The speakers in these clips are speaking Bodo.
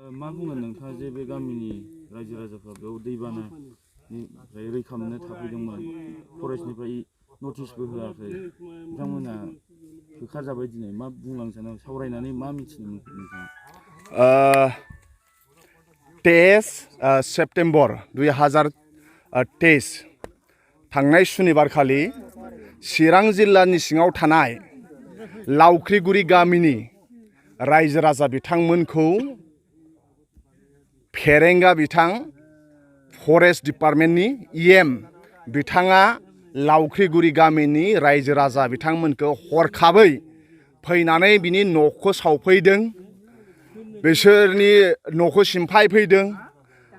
मा बुंगोन नोंथाङा जे बे गामिनि रायजो राजाफ्रा बेयाव दैबानानिफ्राय रैखा मोननो थाफैदोंमोन फरेस्टनिफ्राय नटिसबो होआखै बिथांमोना होखारजाबाय दिनै मा बुंलांनो सानो सावरायनानै मा मिथिनो मोनखो नोंथाङा 23 सेप्टेम्बर 2023 थांनाय सुनिबारखालि चिरां जिल्लानि सिङाव थानाय लावख्रिगुरि गामिनि रायजो राजा बिथांमोनखौ फेरेंगा बिथां फरेस्ट डिपार्टमेन्टनि EM बिथाङा लावख्रिगुरि गामिनि रायजो राजा बिथांमोनखौ हरखाबै फैनानै बिनि न'खौ सावफैदों बिसोरनि न'खौ सिमफाय फैदों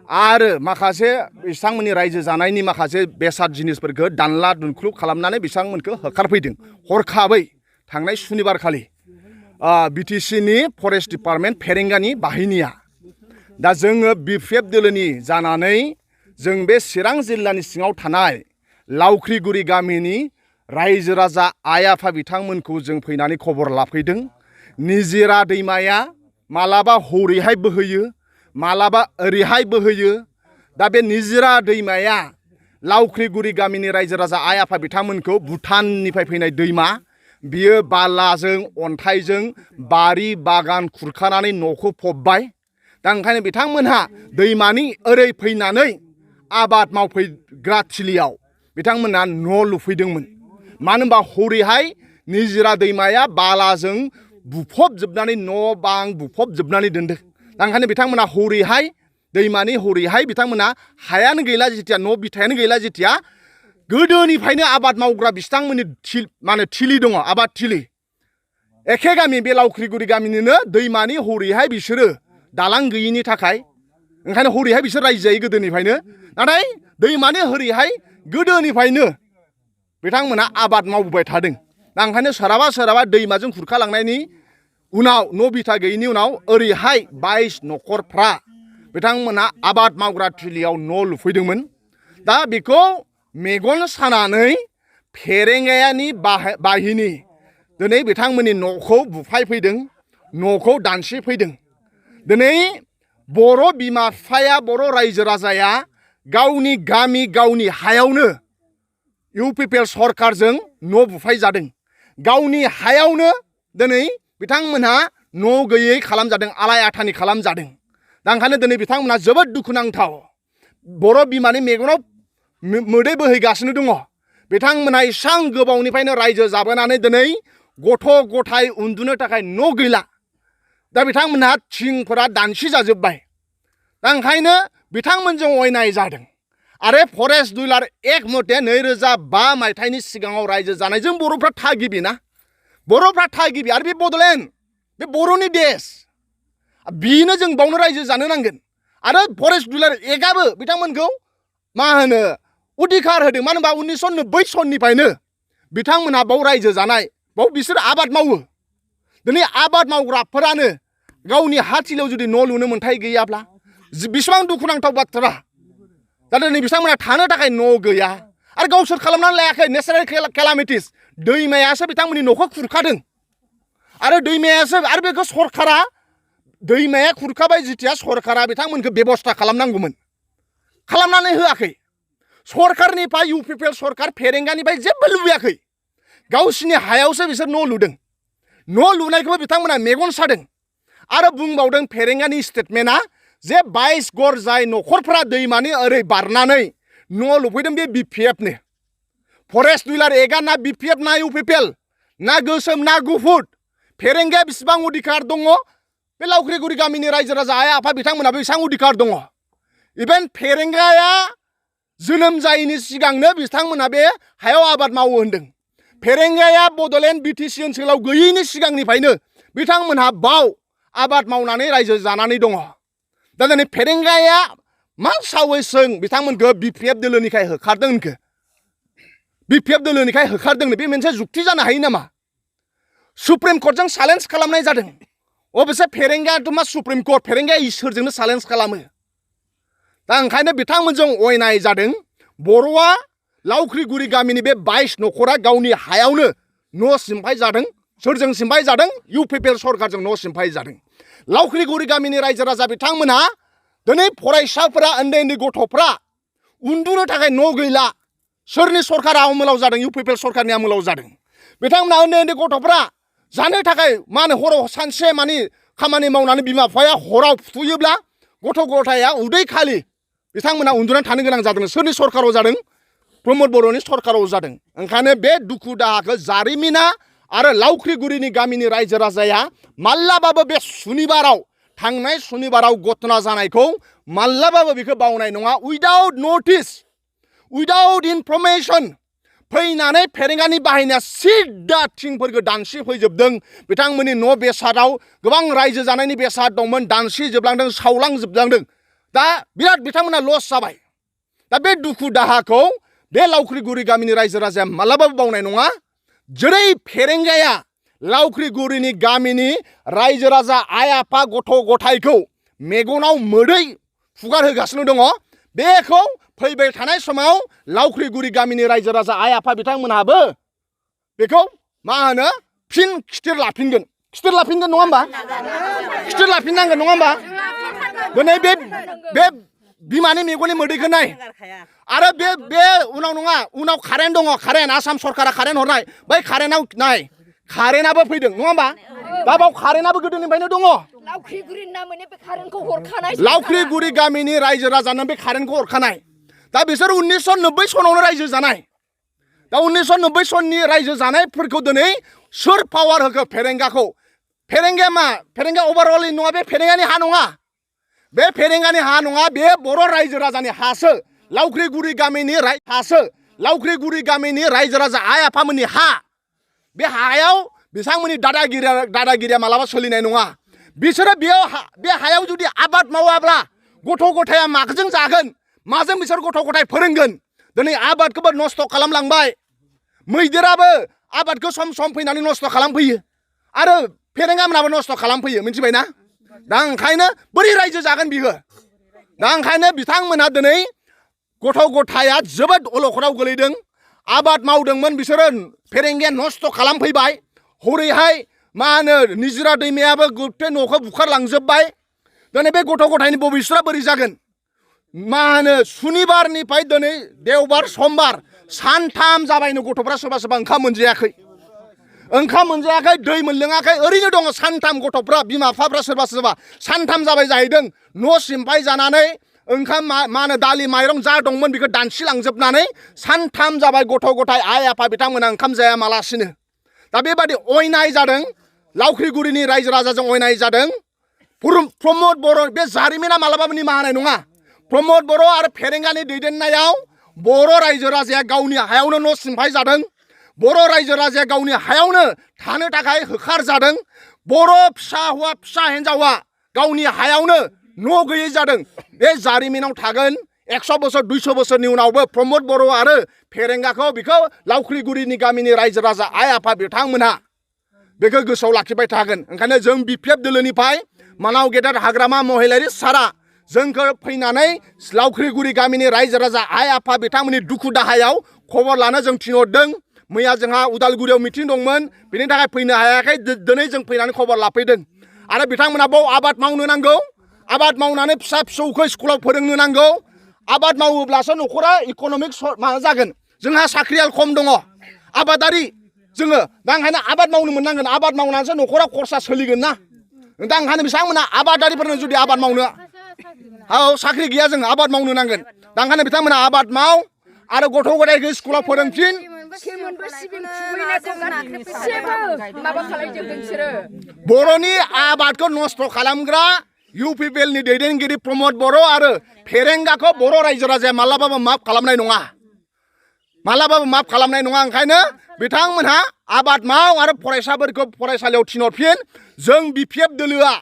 आरो माखासे बिथांमोननि रायजो जानायनि माखासे बेसाद जिनिसफोरखौ दानला दुनख्लुब खालामनानै बिथांमोनखौ होखारफैदों हरखाबै थांनाय सुनिबारखालि BTCनि फरेस्ट डिपार्टमेन्ट फेरेंगानि बाहिनिया दा जोङो BPF दोलोनि जानानै जों बे चिरां जिल्लानि सिङाव थानाय लावख्रिगुरि गामिनि रायजो राजा आइ आफा बिथांमोनखौ जों फैनानै खबर लाफैदों निजिरा दैमाया मालाबा हरैहाय बोहैयो मालाबा ओरैहाय बोहैयो दा बे निजिरा दैमाया लावख्रिगुरि गामिनि रायजो राजा आइ आफा बिथांमोनखौ भुटाननिफ्राय फैनाय दैमा बियो बालाजों अन्थाइजों बारि बागान खुरखानानै न'खौ फबबाय दा ओंखायनो बिथांमोनहा दैमानि ओरै फैनानै आबाद मावफैग्रा थिलियाव बिथांमोनहा न' लुफैदोंमोन मानो होनबा हरैहाय निजिरा दैमाया बालाजों बुफबजोबनानै न' बां बुफबजोबनानै दोनदों दा ओंखायनो बिथांमोनहा हरैहाय दैमानि हरैहाय बिथांमोनहा हायानो गैला जेथिया न' बिथायानो गैला जेथिया गोदोनिफ्रायनो आबाद मावग्रा बिथांमोननि थिलि दङ आबाद थिलि एखे गामि बे लावख्रिगुरि गामिनिनो दैमानि हरैहाय बिसोरो दालां गैयिनि थाखाय ओंखायनो हरैहाय बिसोर रायजो जायो गोदोनिफ्रायनो नाथाय दैमानि हरैहाय गोदोनिफ्रायनो बिथांमोनहा आबाद मावबोबाय थादों दा ओंखायनो सोरहाबा दैमाजों खुरखालांनायनि उनाव न' बिथा गैयिनि उनाव ओरैहाय 22 न'खरफ्रा बिथांमोनहा आबाद मावग्रा थिलियाव न' लुफैदोंमोन दा बेखौ मेगन सानानै फेरेंगायानि बाहिनी दिनै बिथांमोननि न'खौ बुफायफैदों न'खौ दानस्रिफैदों दिनै बर' बिमा बिफाया बर' रायजो राजाया गावनि गामि गावनि हायावनो UPPL सरकारजों न' बुफायजादों गावनि हायावनो दिनै बिथांमोनहा न' गैयै खालामजादों आलाय आथानि खालामजादों दा ओंखायनो दिनै बिथांमोनहा जोबोद दुखुनांथाव बर' बिमानि मेगनाव मोदै बोहैगासिनो दङ बिथांमोनहा इसां गोबावनिफ्रायनो रायजो जाबोनानै दिनै गथ' गथाय उन्दुनो थाखाय न' गैला दा बिथांमोनहा थिंफोरा दानसि जाजोब्बाय दा ओंखायनो बिथांमोनजों अयनाय जादों आरो फरेस्ट दुलार एक मथे 2005 मायथाइनि सिगाङाव रायजो जानायजों बर'फ्रा थागिबि ना बर'फ्रा थागिबि आरो बे बड'लेण्ड बे बर'नि देश बिनो जों बावनो रायजो जानो नांगोन आरो फरेस्ट दुलार एकआबो बिथांमोनखौ मा होनो अधिकार होदों मानो होनबा 1990 सननिफ्रायनो बिथांमोनहा बाव रायजो जानाय बाव बिसोर आबाद मावो दिनै आबाद मावग्राफोरानो गावनि हा थिलियाव जुदि न' लुनो मोन्थाय गैयाब्ला बेसेबां दुखुनांथाव बाथ्रा दा दिनै बिथांमोनहा थानो थाखाय न' गैया आरो गावसोर खालामनानै लायाखै नेचारेल केलामिटिस दैमायासो बिथांमोननि न'खौ खुरखादों आरो दैमायासो आरो बेखौ सरकारा दैमाया खुरखाबाय जेथिया सरकारा बिथांमोनखौ बेबस्था खालामनांगौमोन खालामनानै होआखै सरकारनिफ्राय UPPL सरकार फेरेंगानिफ्राय जेबो लुबैयाखै गावसिनि हायावसो बिसोर न' लुदों न' लुनायखौबो बिथांमोना मेगन सादों आरो बुंबावदों फेरेंगानि स्टेटमेन्टआ जे 22 घर जाय न'खरफ्रा दैमानि ओरै बारनानै न' लुफैदों बे BPFनो फरेस्ट दुलार एकआ ना BPF ना UPPL ना गोसोम ना गुफुर फेरेंगाया बेसेबां अधिकार दङ बे लावख्रिगुरि गामिनि रायजो राजा आइ आफा बिथांमोनहाबो बेसेबां अधिकार दङ इभेन फेरेंगाया जोनोम जायैनि सिगांनो बिथांमोनहा बे हायाव आबाद मावो होनदों फेरेंगाया बड'लेण्ड BTC ओनसोलाव गैयैनि सिगांनिफ्रायनो बिथांमोनहा बाव आबाद मावनानै रायजो जानानै दङ दा दिनै फेरेंगाया मा सावैसों बिथांमोनखौ BPF दोलोनिखाय होखारदों होनखो BPF दोलोनिखाय होखारदोंनो बे मोनसे जुक्ति जानो हायो नामा सुप्रिम कर्टजों चेलेन्ज खालामनाय जादों अबयसे फेरेंगायाथ' मा सुप्रिम कर्ट फेरेंगाया इसोरजोंनो चेलेन्ज खालामो दा ओंखायनो बिथांमोनजों अयनाय जादों बर'आ लावख्रिगुरि गामिनि बे 22 न'खरा गावनि हायावनो न' सिमफाय जादों सोरजों सिमफाय जादों UPPL सरकारजों न' सिमफाय जादों लावख्रिगुरि गामिनि रायजो राजा बिथांमोनहा दिनै फरायसाफोरा उन्दै उन्दै गथ'फ्रा उन्दुनो थाखाय न' गैला सोरनि सरकारा आमोलाव जादों UPPL सरकारनि आमोलाव जादों बिथांमोना उन्दै उन्दै गथ'फ्रा जानो थाखाय मा होनो हराव सानसे मानि खामानि मावनानै बिमा बिफाया हराव फुयोब्ला गथ' गथाया उदै खालि बिथांमोना उन्दुनानै थानो गोनां जादों सोरनि सरकाराव जादों प्रमद बर'नि सरकाराव जादों ओंखायनो बे दुखु दाहाखौ जारिमिना आरो लावख्रिगुरिनि गामिनि रायजो राजाया माब्लाबाबो बे सुनिबाराव थांनाय सुनिबाराव घटना जानायखौ माब्लाबाबो बेखौ बावनाय नङा उइदाउट नटिस उइदाउट इनफरमेसन फैनानै फेरेंगानि बाहायनाया सिदा थिंफोरखौ दानसि फैजोबदों बिथांमोननि न' बेसादाव गोबां रायजो जानायनि बेसाद दंमोन दानसि जोबलांदों सावलांजोबलांदों दा बिराद बिथांमोना लस जाबाय दा बे दुखु दाहाखौ बे लावख्रिगुरि गामिनि रायजो राजाया मालाबाबो बावनाय नङा जेरै फेरेंगाया लावख्रिगुरिनि गामिनि रायजो राजा आइ आफा गथ' गथायखौ मेगनाव मोदै फुगार होगासिनो दङ बेखौ फैबाय थानाय समाव लावख्रिगुरि गामिनि रायजो राजा आइ आफा बिथांमोनहाबो बेखौ मा होनो फिन खिथिर लाफिनगोन नङा होमबा खिथिर लाफिननांगोन नङा होमबा दिनै बे बिमानि मेगननि मोदैखौ नाय आरो बे उनाव नङा उनाव कारेन्ट दङ कारेन्ट आसाम सरकारा कारेन्ट हरनाय बै कारेन्टआव नाय कारेन्टआबो फैदों नङा होमबा दा बाव कारेन्टआबो गोदोनिफ्रायनो दङ लावख्रिगुरि गामिनि रायजो राजानो बे कारेन्टखौ हरखानाय दा बिसोर 1990 सनावनो रायजो जानाय दा 1990 सननि रायजो जानायफोरखौ दिनै सोर पावार होखो फेरेंगाखौ फेरेंगाया मा फेरेंगा अभारअल नङा बे फेरेंगानि हा नङा बे फेरेंगानि हा नङा बे बर' रायजो राजानि हासो लावख्रिगुरि गामिनि लावख्रिगुरि गामिनि रायजो राजा आइ आफामोननि हा बे हायाव बिथांमोननि दादागिरिया मालाबा सोलिनाय नङा बिसोरो बे हायाव जुदि आबाद मावाब्ला गथ' गथाया माजों जागोन माजों बिसोर गथ' गथाय फोरोंगोन दिनै आबादखौबो नस्थ' खालामलांबाय मैदेराबो आबादखौ सम सम फैनानै नस्थ' खालामफैयो आरो फेरेंगामोनाबो नस्थ' खालामफैयो मिथिबायना दा ओंखायनो बोरै रायजो जागोन बियो दा ओंखायनो बिथांमोनहा दिनै गथ' गथाया जोबोद अलखदाव गोलैदों आबाद मावदोंमोन बिसोरो फेरेंगाया नस्थ' खालामफैबाय हरैहाय मा होनो निजिरा दैमायाबो गथे न'खौ बुखारलांजोबबाय दिनै बे गथ' गथायनि भबिष्यआ बोरै जागोन मा होनो सुनिबारनिफ्राय दिनै देवबार समबार सानथाम जाबायनो गथ'फ्रा सोरबा ओंखाम मोनजायाखै दै मोनलोङाखै ओरैनो दङ सानथाम गथ'फ्रा बिमा बिफाफ्रा सोरबा सानथाम जाबाय जाहैदों न' सिमफाय जानानै ओंखाम मा होनो दालि माइरं जा दंमोन बेखौ दानसिलांजोबनानै सानथाम जाबाय गथ' गथाय आइ आफा बिथांमोना ओंखाम जायामालासिनो दा बेबादि अयनाय जादों लावख्रिगुरिनि रायजो राजाजों अयनाय जादों प्रमद बर' बे जारिमिना मालाबाबो निमाहा होनाय नङा प्रमद बर' आरो फेरेंगानि दैदेननायाव बर' रायजो राजाया गावनि हायावनो न' सिमफाय जादों बर' रायजो राजाया गावनि हायावनो थानो थाखाय होखार जादों बर' फिसा हौवा फिसा हिन्जावा गावनि हायावनो न' गैयै जादों बे जारिमिनाव थागोन 100 बोसोर 200 बोसोरनि उनावबो प्रमद बर' आरो फेरेंगाखौ बेखौ लावख्रिगुरिनि गामिनि रायजो राजा आइ आफा बिथांमोनहा बेखौ गोसोआव लाखिबाय थागोन ओंखायनो जों BPF दोलोनिफ्राय मानाव गेदेर हाग्रामा महिलारि सारा जोंखौ फैनानै लावख्रिगुरि गामिनि रायजो राजा आइ आफा बिथांमोननि दुखु दाहायाव खबर लानो जों थिनहरदों मैया जोंहा उदालगुरियाव मिटिं दंमोन बिनि थाखाय फैनो हायाखै दिनै जों फैनानै खबर लाफैदों आरो बिथांमोना बाव आबाद मावनो नांगौ आबाद मावनानै फिसा फिसौखौ स्कुलाव फोरोंनो नांगौ आबाद मावोब्लासो न'खरा इक'नमिक माबा जागोन जोंहा साख्रियाल खम दङ आबादारि जोङो दा ओंखायनो आबाद मावनो मोननांगोन आबाद मावनानैसो न'खरा खरसा सोलिगोन ना दा ओंखायनो बिथांमोना आबादारिफोरनो जुदि आबाद मावनो साख्रि गैया जों आबाद मावनो नांगोन दा ओंखायनो बिथांमोना आबाद माव आरो गथ' गथायखौ स्कुलाव फोरोंफिन बर'नि आबादखौ नस्थ' खालामग्रा UPPL नि दैदेनगिरि प्रमद बर' आरो फेरेंगाखौ बर' रायजो राजाया मालाबाबो माफ खालामनाय नङा ओंखायनो बिथांमोनहा आबाद माव आरो फरायसाफोरखौ फरायसालियाव थिनहरफिन जों BPF दोलोआ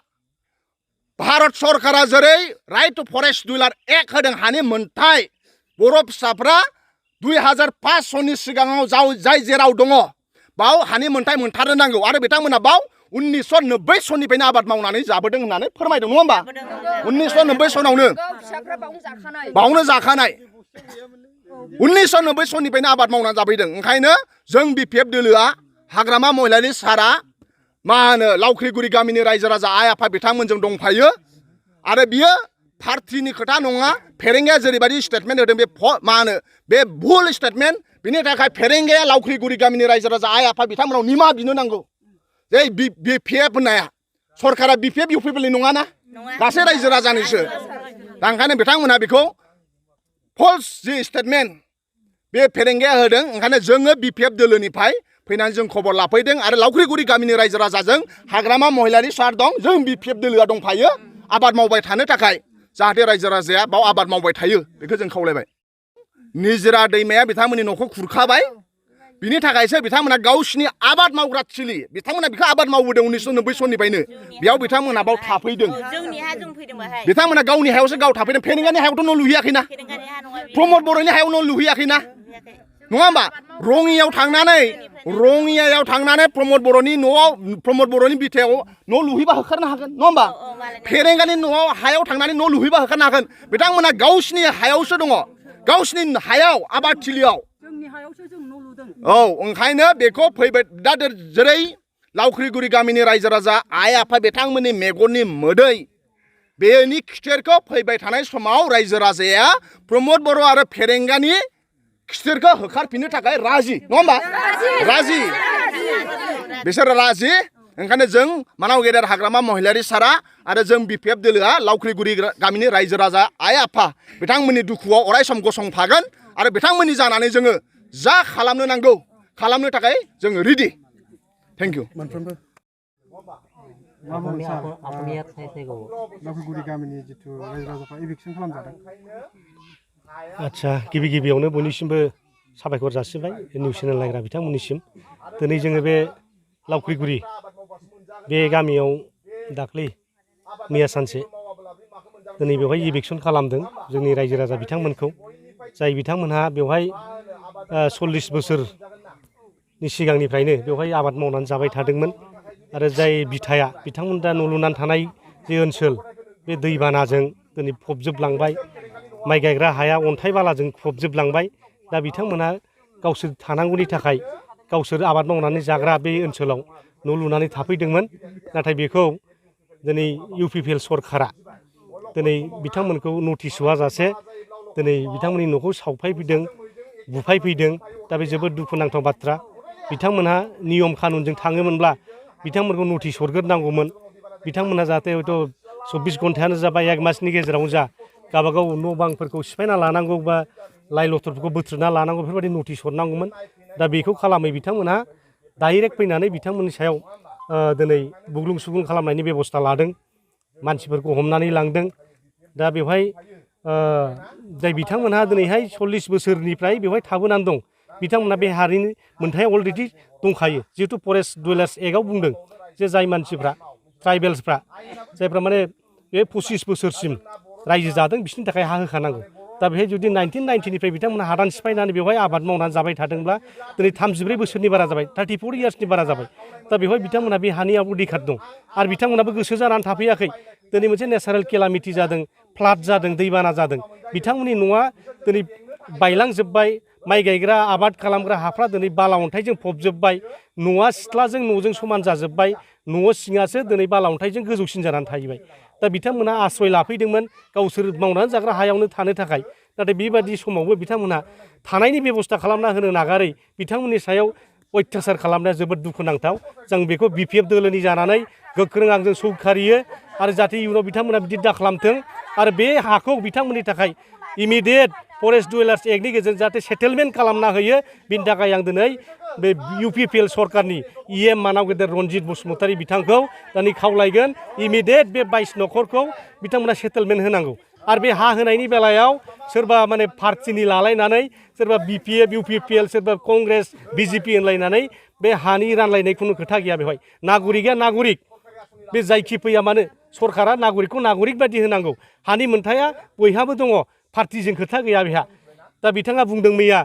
भारत सरकारा जेरै राइट टु फरेस्ट डुलार एक्ट होदों हानि मोनथाय बर' फिसाफ्रा 2005 सननि सिगाङाव जाय जेराव दङ बाव हानि मोनथाय मोनथारनो नांगौ आरो बिथांमोना बाव 1990 सननिफ्रायनो आबाद मावनानै जाबोदों होननानै फोरमायदों नङा होमबा 1990 सनावनो बावनो जाखानाय 1990 सननिफ्रायनो आबाद मावनानै जाबोदों ओंखायनो जों BPF दोलोआ हाग्रामा महिलारि सारा मा होनो लावख्रिगुरि गामिनि रायजो राजा आइ आफा बिथांमोनजों दंफायो आरो बियो पार्टिनि खोथा नङा फेरेंगाया जेरैबायदि स्टेटमेन्ट होदों बे मा होनो बे भुल स्टेटमेन्ट बिनि थाखाय फेरेंगाया लावख्रिगुरि गामिनि रायजो राजा आइ आफा बिथांमोनाव निमाहा बिनो नांगौ जे बिपिएफ होननाया सरकारा बिपिएफ इउपिपिएलनि नङाना गासै रायजो राजानिसो दा ओंखायनो बिथांमोनहा बेखौ फल्स जि स्टेटमेन्ट बे फेरेंगाया होदों ओंखायनो जोङो बिपिएफ दोलोनिफ्राय फैनानै जों खबर लाफैदों आरो लावख्रिगुरि गामिनि रायजो राजाजों हाग्रामा महिलारि सार दं जों बिपिएफ दोलोआ दंफायो आबाद मावबाय थानो थाखाय जाहाथे रायजो राजाया बाव आबाद मावबाय थायो बेखौ जों खावलायबाय निजोरा दैमाया बिथांमोननि न'खौ खुरखाबाय बिनि थाखायसो बिथांमोना गावसिनि आबाद मावग्रा थिलि बिथांमोना बेखौ आबाद मावबोदों 1990 सननिफ्रायनो बेयाव बिथांमोना बाव थाफैदों बिथांमोना गावनि हायावसो गाव थाफैदों फेरेंगानि हायावथ' न' लुहैयाखैना प्रमद बर'नि हायाव न' लुहैयाखैना नङा होमबा रङियायाव थांनानै प्रमद बर'नि न'आव प्रमद बर'नि बिथायाव न' लुहैबा होखारनो हागोन नङा होमबा फेरेंगानि न'आव हायाव थांनानै न' लुहैबा होखारनो हागोन बिथांमोना गावसिनि हायावसो दङ गावसिनि हायाव आबाद थिलियाव औ ओंखायनो बेखौ फैबाय दा जेरै लावख्रिगुरि गामिनि रायजो राजा आइ आफा बिथांमोननि मेगननि मोदै बेनि खिथेरखौ फैबाय थानाय समाव रायजो राजाया प्रमद बर' आरो फेरेंगानि खिथेरखौ होखारफिननो थाखाय राजि नङा होमबा राजि बिसोर राजि ओंखायनो जों मानाव गेदेर हाग्रामा महिलारि सारा आरो जों बिपिएफ दोलोआ लावख्रिगुरि गामिनि रायजो राजा आइ आफा बिथांमोननि दुखुआव अराय सम गसंफागोन आरो बिथांमोननि जानानै जोङो जा खालामनो नांगौ खालामनो थाखाय जोङो रेडि थेंक इउ मोनफ्रोमबो लावख्रिगुरि गामिनि जिथु रायजो राजाफ्रा इभिकसन खालामजादों आच्छा गिबियावनो बयनिसिमबो साबायखर जासिबाय निउस चेनेल नायग्रा बिथांमोननिसिम दिनै जोङो बे लावख्रिगुरि बे गामियाव दाख्लै मैया सानसे दिनै बेवहाय इभिकसन खालामदों जोंनि रायजो राजा बिथांमोनखौ जाय बिथांमोनहा बेवहाय 40 बोसोरनि सिगांनिफ्रायनो बेवहाय आबाद मावनानै जाबाय थादोंमोन आरो जाय बिथाया बिथांमोन दा न' लुनानै थानाय जे ओनसोल बे दैबानाजों दिनै फबजोबलांबाय माइ गायग्रा हाया अन्थाइ बालाजों फबजोबलांबाय दा बिथांमोनहा गावसोर थानांगौनि थाखाय गावसोर आबाद मावनानै जाग्रा बे ओनसोलाव न' लुनानै थाफैदोंमोन नाथाय बेखौ दिनै इउपिपिएल सरकारा दिनै बिथांमोनखौ नटिस होआजासे दिनै बिथांमोननि न'खौ सावफायफैदों बुफायफैदों दा बे जोबोद दुखुनांथाव बाथ्रा बिथांमोनहा नियम कानुनजों थाङोमोनब्ला बिथांमोनखौ नटिस हरग्रोनांगौमोन बिथांमोनहा जाहाथे हयथ' 24 घन्टायानो जा बा 1 मासनि गेजेरावनो जा गावबागाव न' बांफोरखौ सिफायना लानांगौ बा लाइ लथरफोरखौ बोथ्रोदना लानांगौ बेफोरबायदि नटिस हरनांगौमोन दा बेखौ खालामै बिथांमोनहा डाइरेक्ट फैनानै बिथांमोननि सायाव दिनै बुग्लुं सुग्लुं खालामनायनि बेबस्था लादों मानसिफोरखौ हमनानै लांदों दा बेवहाय जाय बिथांमोनहा दिनैहाय 40 बोसोरनिफ्राय बेवहाय थाबोनानै दं बिथांमोनहा बे हारिनि मोनथाया अलरेडि दंखायो जिहेतु फरेस्ट डुवेलार्स एक्टआव बुंदों जे जाय मानसिफ्रा ट्राइबेल्सफ्रा जायफ्रा माने बे 25 बोसोरसिम रायजो जादों बिसोरनि थाखाय हा होखानांगौ दा बेहाय जुदि 1990निफ्राय बिथांमोनहा हादान सिफायनानै बेवहाय आबाद मावनानै जाबाय थादोंब्ला दिनै 34 बोसोरनि बारा जाबाय 34 इयार्सनि बारा जाबाय दा बेवहाय बिथांमोनहा बे हानियाव अधिकार दं आरो बिथांमोनहाबो गोसो जानानै थाफैयाखै दिनै मोनसे नेचारेल केलामिटि जादों फ्लाड जादों दैबाना जादों बिथांमोननि न'आ दिनै बायलांजोब्बाय माइ गायग्रा आबाद खालामग्रा हाफ्रा दिनै बाला अन्थाइजों फबजोब्बाय न'आ सिथ्लाजों न'जों समान जाजोब्बाय न' सिङासो दिनै बाला अन्थाइजों गोजौसिन जानानै थाहैबाय दा बिथांमोनहा आश्रय लाफैदोंमोन गावसोर मावनानै जाग्रा हायावनो थानो थाखाय नाथाय बेबादि समावबो बिथांमोनहा थानायनि बेबस्था खालामना होनो नागारै बिथांमोननि सायाव अत्याचार खालामनाया जोबोद दुखुनांथाव जों बेखौ बिपिएफ दोलोनि जानानै गोख्रों आंजों सौखारियो आरो जाहाथे इयुनाव बिथांमोना बिदि दाखालामथों आरो बे हाखौ बिथांमोननि थाखाय इमिडियेट फरेस्ट डुवेलार्स एक्टनि गेजेरजों जाहाथे सेटेलमेन्ट खालामना होयो बिनि थाखाय आं दिनै बे इउपिपिएल सरकारनि इएम मानाव गेदेर रनजित बसुमतारी बिथांखौ दिनै खावलायगोन इमिडियेट बे 22 न'खरखौ बिथांमोना सेटेलमेन्ट होनांगौ आरो बे हा होनायनि बेलायाव सोरबा माने पार्टिनि लालायनानै सोरबा बिपिएफ इउपिपिएल सोरबा कंग्रेस बिजेपि होनलायनानै बे हानि रानलायनाय खुनु खोथा गैया बेवहाय नागरिकआ नागरिक बे जायखि फैया मानो सरकारा नागरिकखौ नागरिक बायदि होनांगौ हानि मोनथाया बयहाबो दङ पार्टिजों खोथा गैया बेहा दा बिथाङा बुंदों मैया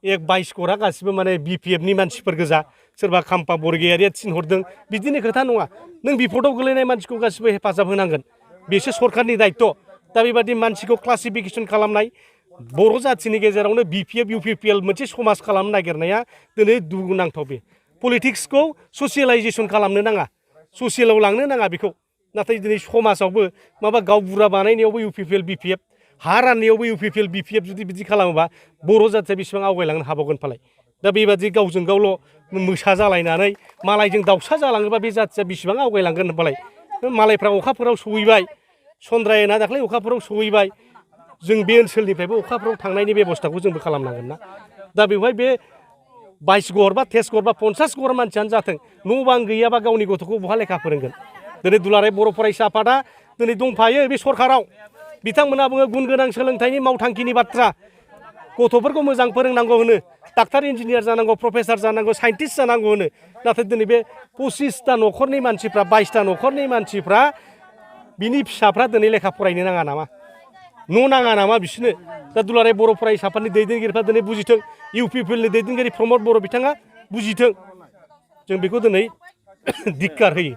22 करा गासिबो माने बिपिएफनि मानसिफोर गोजा सोरबा खाम्फा बरगयारिया थिनहरदों बिदिनो खोथा नङा नों बिपदआव गोलैनाय मानसिखौ गासिबो हेफाजाब होनांगोन बेसो सरकारनि दायित्व दा बेबादि मानसिखौ क्लासिफिकेसन खालामनाय बर' जाथिनि गेजेरावनो बिपिएफ इउपिपिएल मोनसे समाज खालामनो नागिरनाया दिनै दुखुनांथाव बे पलिटिक्सखौ ससियेलाइजेसन खालामनो नाङा ससियेलाव लांनो नाङा बेखौ नाथाय दिनै समाजावबो माबा गावबुरा बानायनायावबो UPPL BPF हा राननायावबो UPPL BPF जुदि बिदि खालामोबा बर' जाथिया बेसेबां आवगायलांनो हाबावगोन फालाय दा बेबादि गावजों गावल' मोसा जालायनानै मालायजों दाउसा जालाङोबा बे जाथिया बेसेबां आवगायलांगोन होनबालाय मालायफ्रा अखाफोराव सहैबाय चन्द्रायना दाख्लै अखाफोराव सहैबाय जों बे ओनसोलनिफ्रायबो अखाफोराव थांनायनि बेबस्थाखौ जोंबो खालामनांगोन ना दा बेवहाय बे 22 घर बा 23 घर बा 50 घर मानसियानो जाथों न' बां गैयाबा गावनि गथ'खौ बहा लेखा फोरोंगोन दिनै दुलाराय बर' फरायसा आफादा दिनै दंफायो बे सरकाराव बिथांमोना बुङो गुन गोनां सोलोंथाइनि मावथांखिनि बाथ्रा गथ'फोरखौ मोजां फोरोंनांगौ होनो डाक्टार इन्जिनियार जानांगौ प्रफेसार जानांगौ साइन्टिस्ट जानांगौ होनो नाथाय दिनै बे 25टा न'खरनि मानसिफ्रा 22टा न'खरनि मानसिफ्रा बिनि फिसाफ्रा दिनै लेखा फरायनो नाङा नामा न' नाङा नामा बिसोरनो दा दुलाराय बर' फरायसा आफादनि दैदेनगिरिफ्रा दिनै बुजिथों UPPLनि दैदेनगिरि प्रमद बर' बिथाङा बुजिथों जों बेखौ दिनै धिक्कार होयो